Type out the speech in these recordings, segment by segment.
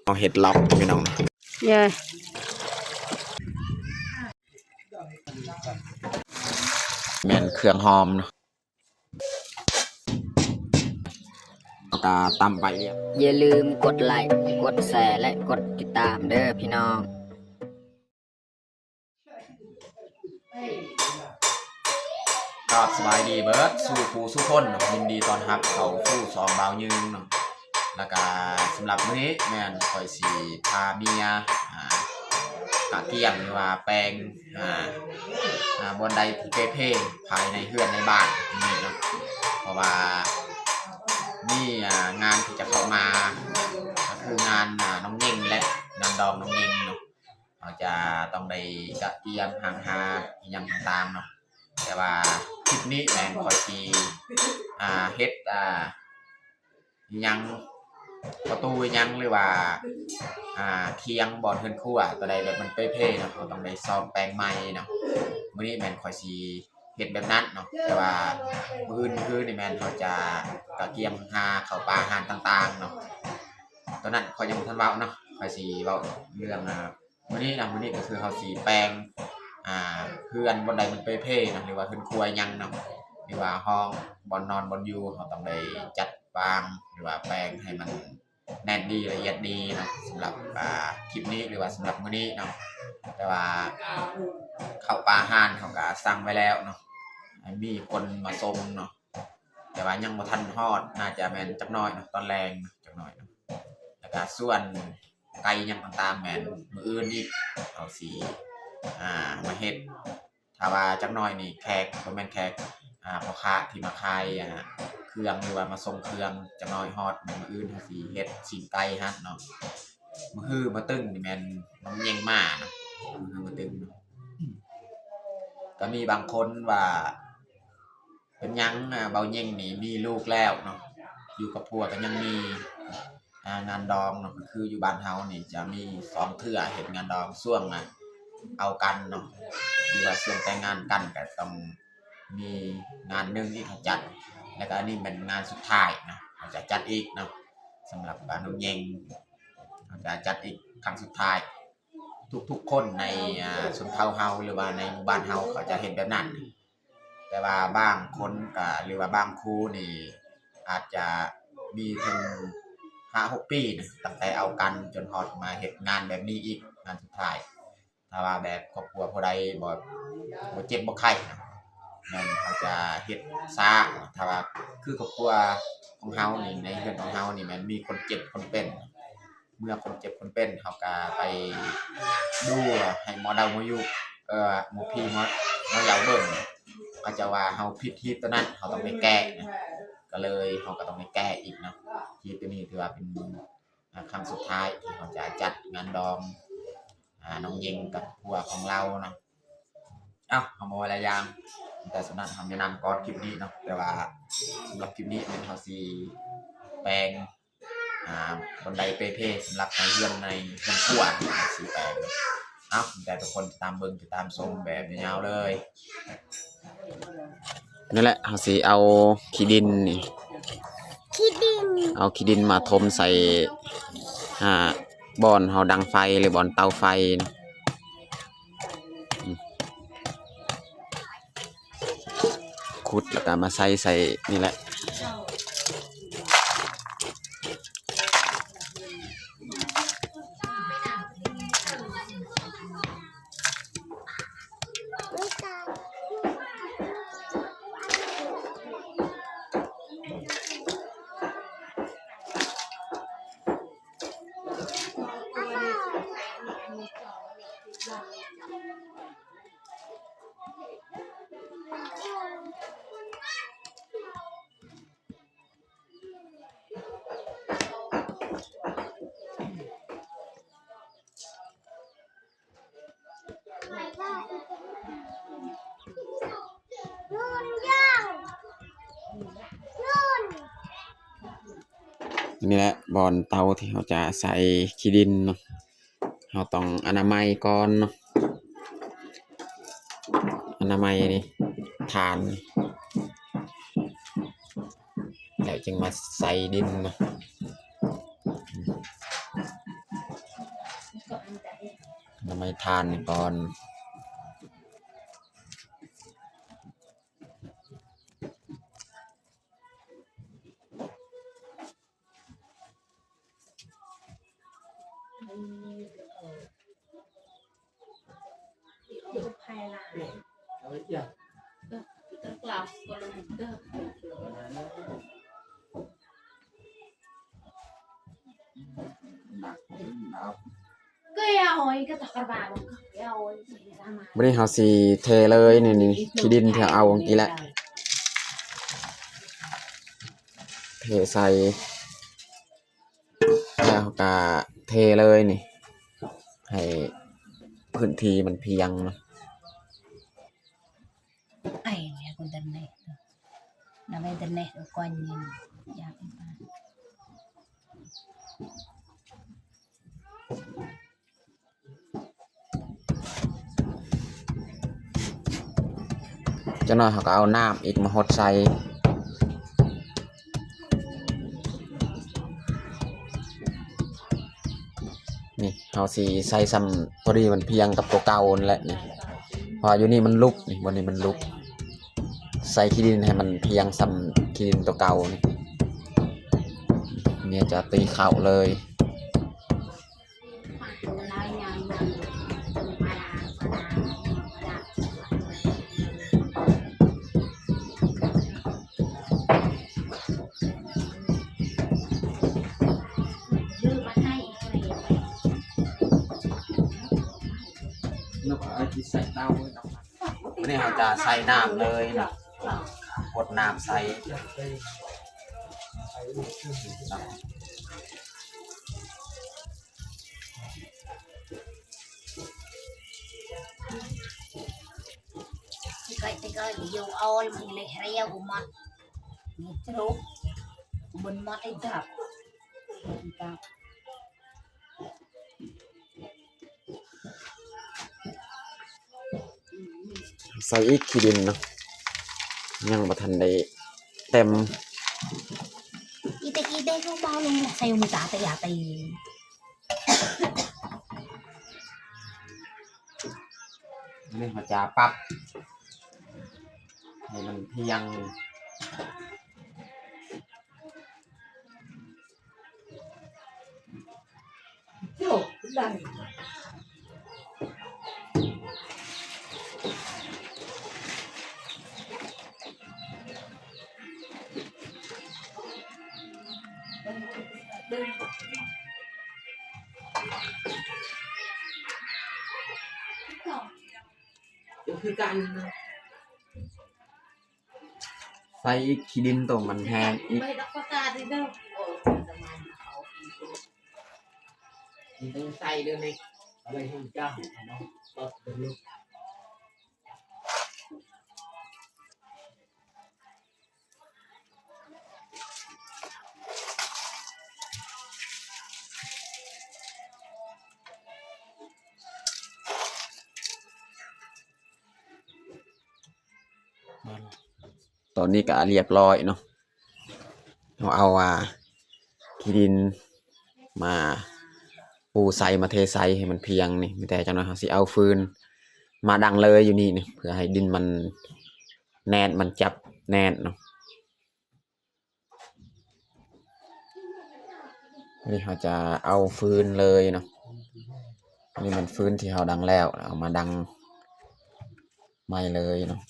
ເຮົາເຮັດລັອກພີ່ນ້ອງ ເອີ ແມ່ນເຄື່ອງຫອມເນາະ ເຮົາກະຕຳໄປ. ຢ່າລືມກົດໄລ, ກົດແຊ ແລະ ກົດຕິດຕາມເດີພີ່ນ້ອງ. ກາບສະບາຍດີເບີດສູ່ຜູ້ສູ່ຄົນເນາະ ຍິນດີຕ້ອນຮັບເຂົ້າສູ່ຊ່ອງບ່າວຍືງເນາະ ແລ້ວກະສຳລັບມື້ນີ້ແມ່ນຂ້ອຍຊິພາເມຍ ອາ ກະກຽມ ຫຼືວ່າແປງ ອາ ອາ ບ່ອນໃດທີ່ເປ່ເພພາຍໃນເຮືອນໃນບ້ານນີ້ເນາະ ເພາະວ່າມີ ອາ ງານທີ່ຈະເຂົ້າມາ ກະຄືງານ ອາ ນ້ອງເຫຍ່ງ ແລະ ງານດອງນ້ອງເຫຍ່ງເນາະ. ເຮົາຈະຕ້ອງໄດ້ກະກຽມຫ້າງຫາອີ່ຫຍັງຕ່າງໆເນາະ ແຕ່ວ່າຄລິບນີ້ແມ່ນຂ້ອຍຊິ ອາ ເຮັດ ອາ ອີ່ຫຍັງ ປະຕູອີ່ຫຍັງ ຫຼືວ່າ ອາ ຄຽງບ່ອນເຮືອນຄົວ ຕົວໃດແບບມັນເປ່ເພເນາະ ເຮົາຕ້ອງໄດ້ສ້ອມແປງໃໝ່ເນາະ. ມື້ນີ້ແມ່ນຂ້ອຍຊິເຮັດແບບນັ້ນເນາະ ແຕ່ວ່າມື້ອື່ນ ມື້ອື່ນນີ້ແມ່ນເຮົາຈະກະກຽມຫາເຂົ້າປາອາຫານຕ່າງໆເນາະ ຕົວນັ້ນຂ້ອຍຍັງບໍ່ທັນເວົ້າເນາະ ຂ້ອຍຊິເວົ້າເລື່ອງ ອາ ມື້ນີ້ນະ ມື້ນີ້ກະຄືເຮົາຊິແປງ ອາ ເຮືອນບ່ອນໃດມັນເປ່ເພນະ ຫຼືວ່າເຮືອນຄົວຫຍັງເນາະ ຫຼືວ່າຫ້ອງ ບ່ອນນອນ ບ່ອນຢູ່ ເຮົາຕ້ອງໄດ້ຈັດວາງ ຫຼືວ່າແປງໃຫ້ມັນແໜ້ນດີ ລະອຽດດີເນາະ ສຳລັບ ອາ ຄລິບນີ້ ຫຼືວ່າສຳລັບມື້ນີ້ເນາະ. ແຕ່ວ່າເຂົ້າປາອາຫານເຮົາກະສັ່ງໄວ້ແລ້ວເນາະ ໃຫ້ມີຄົນມາສົ່ງເນາະ. ແຕ່ວ່າຍັງບໍ່ທັນຮອດ ໜ້າຈະແມ່ນຈັກໜ້ອຍເນາະ ຕອນແລງເນາະ ຈັກໜ້ອຍເນາະ. ແລ້ວກະສ່ວນໄກ່ຫຍັງຕ່າງໆ ແມ່ນມື້ອື່ນອີກ ເຮົາຊິ ອາ ມາເຮັດ. ຖ້າວ່າຈັກໜ້ອຍນີ້ແຂກ ບໍ່ແມ່ນແຂກ ອາ ພໍ່ຄ້າທີ່ມາຂາຍ ອາ ເຄື່ອງ ຫຼືວ່າມາສົ່ງເຄື່ອງ ຈັກໜ້ອຍຮອດມື້ອື່ນ ເຮົາຊິເຮັດຊີ້ນໄກ່ຫັ້ນເນາະ. ມື້ຮືມື້ຕຶງນີ້ແມ່ນນ້ອງເຫຍ່ງມາເນາະ ມື້ຮືມື້ຕຶງເນາະ. ກະມີບາງຄົນວ່າ ເປັນຫຍັງ ອາ ບ່າວເຫຍ່ງນີ້ມີລູກແລ້ວເນາະ ຢູ່ກັບຜົວກະຍັງມີ ອາ ງານດອງເນາະ ກະຄືຢູ່ບ້ານເຮົານີ້ຈະມີສອງເທື່ອເຮັດງານດອງ ຊ່ວງ ອາ ເອົາກັນເນາະ ຫຼືວ່າຊ່ວງແຕ່ງງານກັນ ກະຕ້ອງມີງານໜຶ່ງອີກເຮົາຈັດ. ແລ້ວກະອັນນີ້ແມ່ນງານສຸດທ້າຍເນາະ ເຮົາຈະຈັດອີກເນາະ ສຳລັບ ອາ ນ້ອງເຫຍ່ງ ເຮົາຈະຈັດອີກຄັ້ງສຸດທ້າຍ. ທຸກໆຄົນໃນ ອາ ຊົນເຜົ່າເຮົາ ຫຼືວ່າໃນໝູ່ບ້ານເຮົາ ເຂົາຈະເຮັດແບບນັ້ນ. ແຕ່ວ່າບາງຄົນກະ ຫຼືວ່າບາງຄູ່ນີ້ ອາດຈະມີເຖິງຫ້າຫົກປີນະ ຕັ້ງແຕ່ເອົາກັນຈົນຮອດມາເຮັດງານແບບນີ້ອີກ ງານສຸດທ້າຍ. ຖ້າວ່າແບບຄອບຄົວຜູ້ໃດບໍ່ ບໍ່ເຈັບບໍ່ໄຂ້ນະ ແມ່ນເຂົາຈະເຮັດຊ້າ. ຖ້າວ່າຄືຄອບຄົວຂອງເຮົານີ້ ໃນເຮືອນຂອງເຮົານີ້ ແມ່ນມີຄົນເຈັບຄົນເປັນ ເມື່ອຄົນເຈັບຄົນເປັນ ເຮົາກະໄປດູໃຫ້ໝໍເດົາໝໍຢູ່ ເອີ ໝໍຜີໝໍ ໝໍເຍົາເບິ່ງ ເຂົາເຈົ້າວ່າເຮົາຜິດຮີດຕົວນັ້ນ ເຮົາຕ້ອງໄດ້ແກ້ນະ ກະເລີຍເຮົາກະຕ້ອງໄດ້ແກ້ອີກເນາະ. ຮີດຕົວນີ້ຖືວ່າເປັນ ອາ ຄັ້ງສຸດທ້າຍທີ່ເຮົາຈະຈັດງານດອງ ອາ ນ້ອງເຫຍ່ງກັບຜົວຂອງລາວເນາະ. ເອົ້າ ເຮົາບໍ່ເວົ້າຫຼາຍຢ່າງ ແຕ່ສ່ຳນັ້ນເຮົາແນະນຳກ່ອນຄລິບນີ້ເນາະ. ແຕ່ວ່າສຳລັບຄລິບນີ້ແມ່ນເຮົາຊິແປງ ອາ ບ່ອນໃດເປ່ເພສຳລັບໃນເຮືອນ ໃນເຮືອນຄົວ ເຮົາຊິແປງ. ເອົ້າ ແຕ່ທຸກຄົນຕິດຕາມເບິ່ງ ຕິດຕາມຊົມແບບຍາວໆເລີຍ. ນີ້ແຫຼະ ເຮົາຊິເອົາຂີ້ດິນນີ້ ຂີ້ດິນ ເອົາຂີ້ດິນມາຖົມໃສ່ ອາ ບ່ອນເຮົາດັງໄຟ ຫຼືບ່ອນເຕົາໄຟ. ຂຸດແລ້ວກະມາໃສ່ ໃສ່ນີ້ແຫຼະ. ນີ້ແຫຼະ ບ່ອນເຕົາທີ່ເຮົາຈະໃສ່ຂີ້ດິນເນາະ. ເຮົາຕ້ອງອະນາໄມກ່ອນເນາະ ອະນາໄມນີ້ ຖານ ແລ້ວຈຶ່ງມາໃສ່ດິນເນາະ. ໄມ້ຖ່ານນີ້ກ່ອນ. ບາດນີ້ເຮົາຊິເທເລີຍນີ້ ນີ້ ຂີ້ດິນທີ່ເຮົາເອົາເມື່ອກີ້ແຫຼະ ເທໃສ່ ແລ້ວເຮົາກະເທເລີຍນີ້ ໃຫ້ພື້ນທີ່ມັນພຽງເນາະ.ຈັກໜ້ອຍເຮົາກໍເອົານ້ຳອີກມາຫົດໃສ່. ນີ້ເຮົາຊິໃສ່ຊ່ຳພໍດີມັນພຽງກັບຕົວເກົ່ານັ້ນແຫຼະນີ້ ເພາະວ່າຢູ່ນີ້ມັນຫຼຸບນີ້ ບ່ອນນີ້ມັນຫຼຸບ ໃສ່ຂີ້ດິນໃຫ້ມັນພຽງຊ່ຳຂີ້ດິນຕົວເກົ່ານີ້ ເມຍຈະຕີເຂົ້າເລີຍ. ອັນນີ້ເຮົາຈະໃສ່ນ້ຳເລີຍເນາະ ກົດນ້ຳໃສ່. ໃສ່ອີກຂີ້ດິນເນາະ ຍັງບໍ່ທັນໄດ້ເຕັມ. ອັນນີ້ເຮົາຈະປັບໃຫ້ມັນພຽງ. ຄືກັນ ໃສ່ອີກ ຂີ້ດິນໂຕມັນແຫ້ງອີກ ໃສ່ເດີແມ່. ຕອນນີ້ກະລຽບລ້ອຍເນາະ ເຮົາເອົາ ອ່າ ຂີ້ດິນມາປູໃສ່ ມາເທໃສ່ໃຫ້ມັນພຽງນີ້ ມີແຕ່ຈັກໜ້ອຍເຮົາຊິເອົາຟືນມາດັງເລີຍຢູ່ນີ້ນີ້ ເພື່ອໃຫ້ດິນມັນແໜ້ນ ມັນຈັບແໜ້ນເນາະ. ນີ້ເຮົາຈະເອົາຟືນເລີຍເນາະ ນີ້ແມ່ນຟືນທີ່ເຮົາດັງແລ້ວ ເອົາມາດັງໃໝ່ເລີຍເນາະ.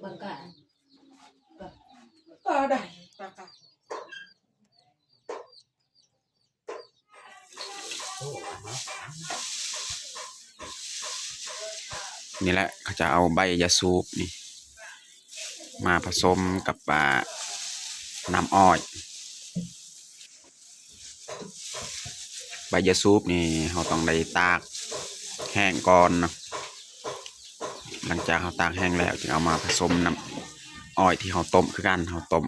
ເບິ່ງກ່ອນ ກໍໄດ້ປາກາ. ນີ້ແຫຼະ ເຂົາຈະເອົາໃບຢາສູບນີ້ມາປະສົມກັບ ອ່າ ນ້ຳອ້ອຍ. ໃບຢາສູບນີ້ເຮົາຕ້ອງໄດ້ຕາກແຫ້ງກ່ອນເນາະ. ຫຼັງຈາກເຮົາຕາກແຫ້ງແລ້ວ ຈຶ່ງເອົາມາປະສົມນ້ຳອ້ອຍທີ່ເຮົາຕົ້ມຄືກັນ, ເຮົາຕົ້ມ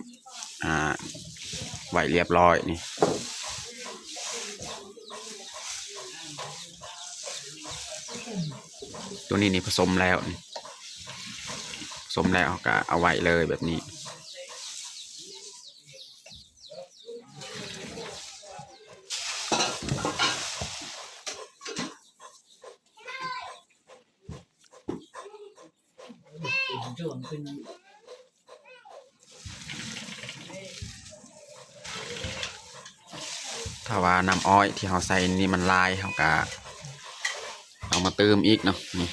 ອ່າ ໄວ້ລຽບລ້ອຍນີ້. ໂຕນີ້ນີ້ປະສົມແລ້ວນີ້, ປະສົມແລ້ວເຮົາກະເອົາໄວ້ເລີຍແບບນີ້. ຖ້າວ່ານ້ຳອ້ອຍທີ່ເຮົາໃສ່ນີ້ມັນຫຼາຍ ເຮົາກະເອົາມາຕື່ມອີກເນາະ. ນີ້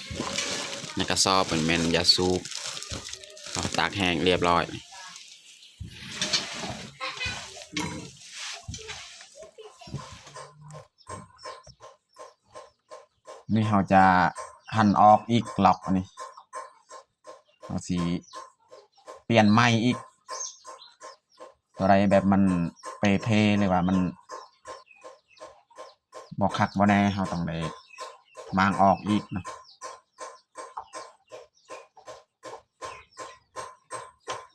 ໃນກະສອບມັນແມ່ນຢາສູບ ເຮົາຕາກແຫ້ງລຽບລ້ອຍ. ນີ້ເຮົາຈະຫັນອອກອີກລັອກນີ້ ເຮົາຊິປ່ຽນໃໝ່ອີກ. ໂຕໃດແບບມັນເປ່ເພ ຫຼືວ່າມັນບໍ່ຄັກບໍ່ແນ່ ເຮົາຕ້ອງໄດ້ມ້າງອອກອີກເນາະ.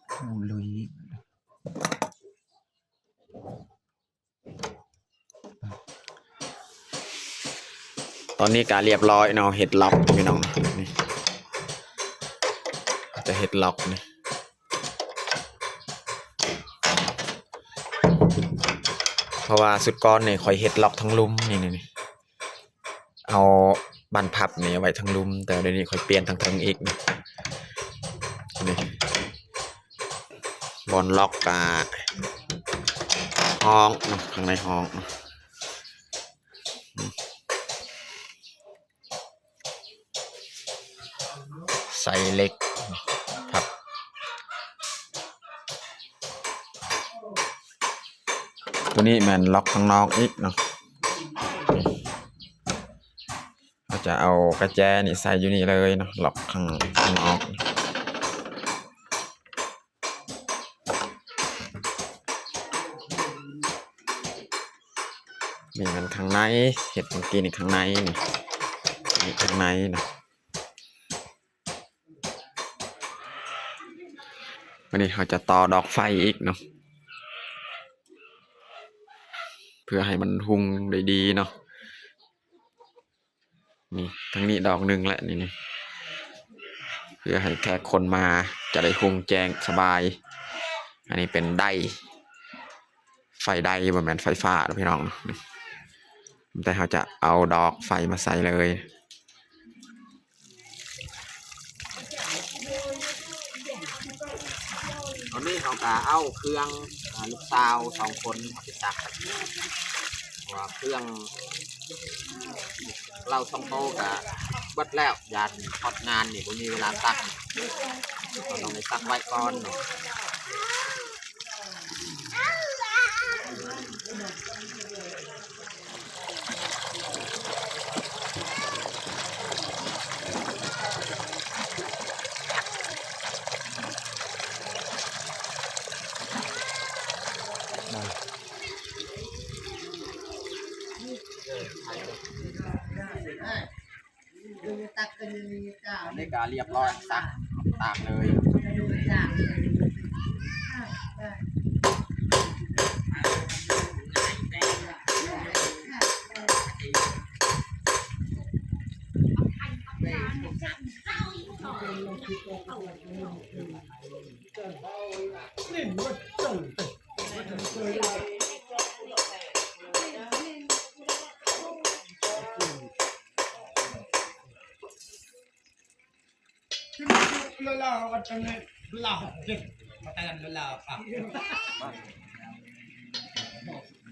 ໂອ້ ລຸຍ. ຕອນນີ້ກະລຽບລ້ອຍເນາະ, ເຮັດລັອກພີ່ນ້ອງ ນີ້ ຈະເຮັດລັອກນີ້ ເພາະວ່າຊຸດກ່ອນນີ້ຂ້ອຍເຮັດລັອກທາງລຸ່ມນີ້ ນີ້ ນີ້ ເອົາບານພັບນີ້ໄວ້ທາງລຸ່ມ, ແຕ່ດຽວນີ້ຂ້ອຍປ່ຽນທາງເທິງອີກ ນີ້ ນີ້ ບ່ອນລັອກກະຫ້ອງເນາະ, ຂ້າງໃນຫ້ອງເນາະ ໃສ່ເຫຼັກພັບ. ໂຕນີ້ແມ່ນລັອກຂ້າງນອກອີກເນາະ, ເຮົາຈະເອົາກະແຈນີ້ໃສ່ຢູ່ນີ້ເລີຍເນາະ, ລັອກຂ້າງ ຂ້າງນອກ. ນີ້ແມ່ນຂ້າງໃນ, ເຮັດເມື່ອກີ້ນີ້ຂ້າງໃນນີ້ ນີ້ຂ້າງໃນນະ. ບາດນີ້ເຮົາຈະຕໍ່ດອກໄຟອີກເນາະ ເພື່ອໃຫ້ມັນຮຸ່ງໄດ້ດີເນາະ. ນີ້ ທາງນີ້ດອກໜຶ່ງແຫຼະ ນີ້ ນີ້ ເພື່ອໃຫ້ແຂກຄົນມາຈະໄດ້ຮຸ່ງແຈ້ງສະບາຍ. ອັນນີ້ເປັນໄດ ໄຟໄດ ບໍ່ແມ່ນໄຟຟ້າເນາະພີ່ນ້ອງ, ແຕ່ເຮົາຈະເອົາດອກໄຟມາໃສ່ເລີຍ. ຕອນນີ້ເຮົາກະເອົາເຄື່ອງ ອ່າ ລູກສາວສອງຄົນເອົາໄປຊັກ ເພາະວ່າເຄື່ອງເຫຼົ່າສອງໂຕກະເບິດແລ້ວ, ຢ້ານຮອດງານນີ້ບໍ່ມີເວລາຊັກ, ເຮົາຕ້ອງໄດ້ຊັກໄວ້ກ່ອນເນາະ. ອັນນີ້ກະລຽບຮ້ອຍ ຕັກ ຕາກເລີຍ.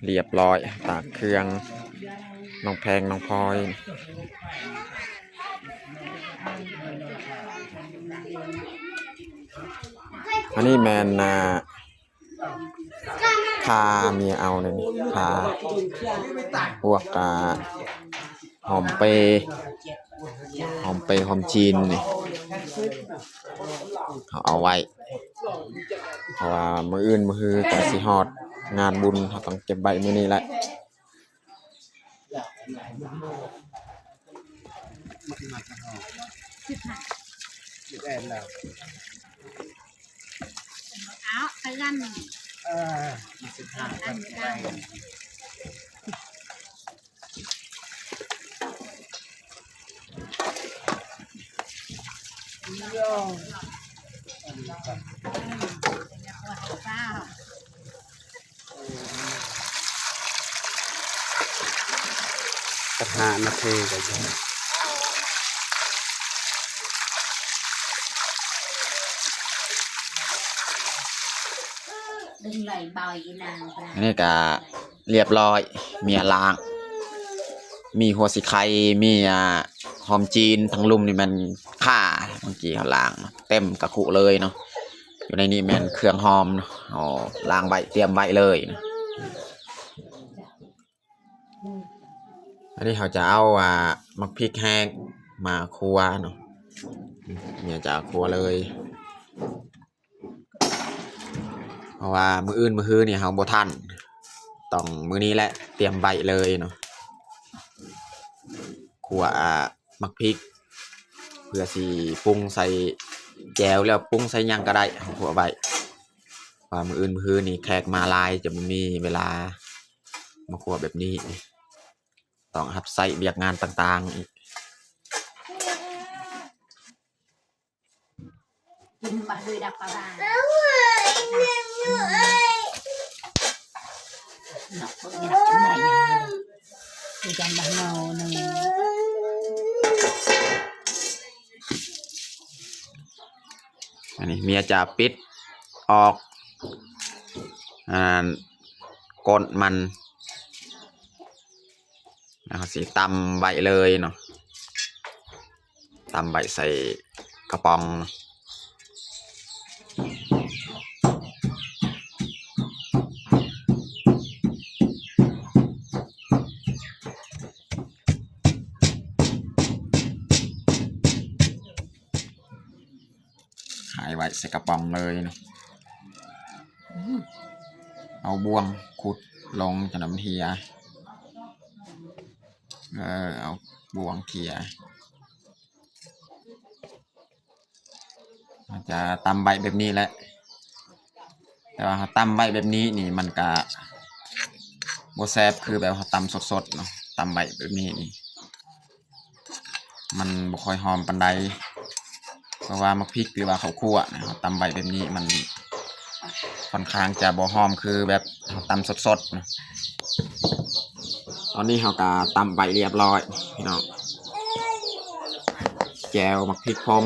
ລຽບຮ້ອຍ ຕາກເຄື່ອງ ນ້ອງແພງ ນ້ອງພອຍ. ອັນນີ້ແມ່ນ ອ່າ ພາເມຍເອົາເດ້ນີ້ ພາ ພວກ ອ່າ ຫອມເປ ຫອມເປ ຫອມຈີນນີ້ ເຮົາເອົາໄວ້ ເພາະວ່າມື້ອື່ນມື້ຮືກະຊິຮອດງານບຸນ ເຮົາຕ້ອງເກັບໄວ້ມື້ນີ້ແຫຼະ. ເອົາ ເຕືອນ ເອີ ສິບຫ້າ ເອີ ອັນນີ້ ສິບຫ້ານາທີກໍໄດ້ ດຶງໄລ່ບ່າວອີນາງ ອັນນີ້ກະ ລຽບລ້ອຍ ເມຍລ້າງ ມີຫົວສີໄຄ ມີ ອ່າ ຫອມຈີນ ທັງລຸ່ມນີ້ແມ່ນຂ່າ ເມື່ອກີ້ເຮົາລ້າງເຕັມກະຄຸເລີຍເນາະ. ຢູ່ໃນນີ້ແມ່ນເຄື່ອງຫອມເນາະ ເຮົາລ້າງໄວ້ ຕຽມໄວ້ເລີຍເນາະ. ອັນນີ້ເຮົາຈະເອົາ ອ່າ ໝາກພິກແຫ້ງມາຂົ້ວເນາະ ເມຍຈະຂົ້ວເລີຍ. ເພາະວ່າມື້ອື່ນມື້ຮືນີ້ເຮົາບໍ່ທັນ ຕ້ອງມື້ນີ້ແຫຼະ ຕຽມໄວ້ເລີຍເນາະ ຂົ້ວ ອ່າ ໝາກພິກ ເພື່ອຊິປຸງໃສ່ແຈ່ວ ແລ້ວປຸງໃສ່ຫຍັງກໍໄດ້ ເຮົາຂົ້ວໄວ້ ວ່າມື້ອື່ນມື້ຮືນີ້ແຂກມາຫຼາຍ ຈະບໍ່ມີເວລາມາຂົ້ວແບບນີ້ ຕ້ອງຮັບໃຊ້ວຽກງານຕ່າງໆອີກ. ກິນບາດເລີຍດັບປາບານ ເນາະ ເພິ່ນນີ້ຮັບຈຳໄດ້ຫຍັງນີ້ ຄືກັນບາດເມົາໜຶ່ງ. ອັນນີ້ເມຍຈະປິດອອກ ອັນ ກົ້ນມັນ ແລ້ວເຮົາຊິຕຳໄວ້ເລີຍເນາະ ຕຳໄວ້ໃສ່ກະປ໋ອງ ຂາຍໄວ້ໃສ່ກະປ໋ອງເລີຍເນາະ. ເອົາບ່ວງຂຸດລົງ ຈະນຳເຮຍ ເອີ ເອົາບ່ວງເຄຍ ເຮົາຈະຕຳໄວ້ແບບນີ້ແຫຼະ ແຕ່ວ່າເຮົາຕຳໄວ້ແບບນີ້ນີ້ ມັນກະບໍ່ແຊບຄືແບບເຮົາຕຳສົດໆເນາະ ຕຳໄວ້ແບບນີ້ນີ້ ມັນບໍ່ຄ່ອຍຫອມປານໃດ ເພາະວ່າໝາກພິກ ຫຼືວ່າເຂົ້າຂົ້ວນະ ເຮົາຕຳໄວ້ແບບນີ້ ມັນຂ້ອນຂ້າງຈະບໍ່ຫອມຄືແບບເຮົາຕຳສົດໆນະ. ຕອນນີ້ເຮົາກະຕຳໄວ້ລຽບລ້ອຍພີ່ນ້ອງ ແຈ່ວໝາກພິກຜົງ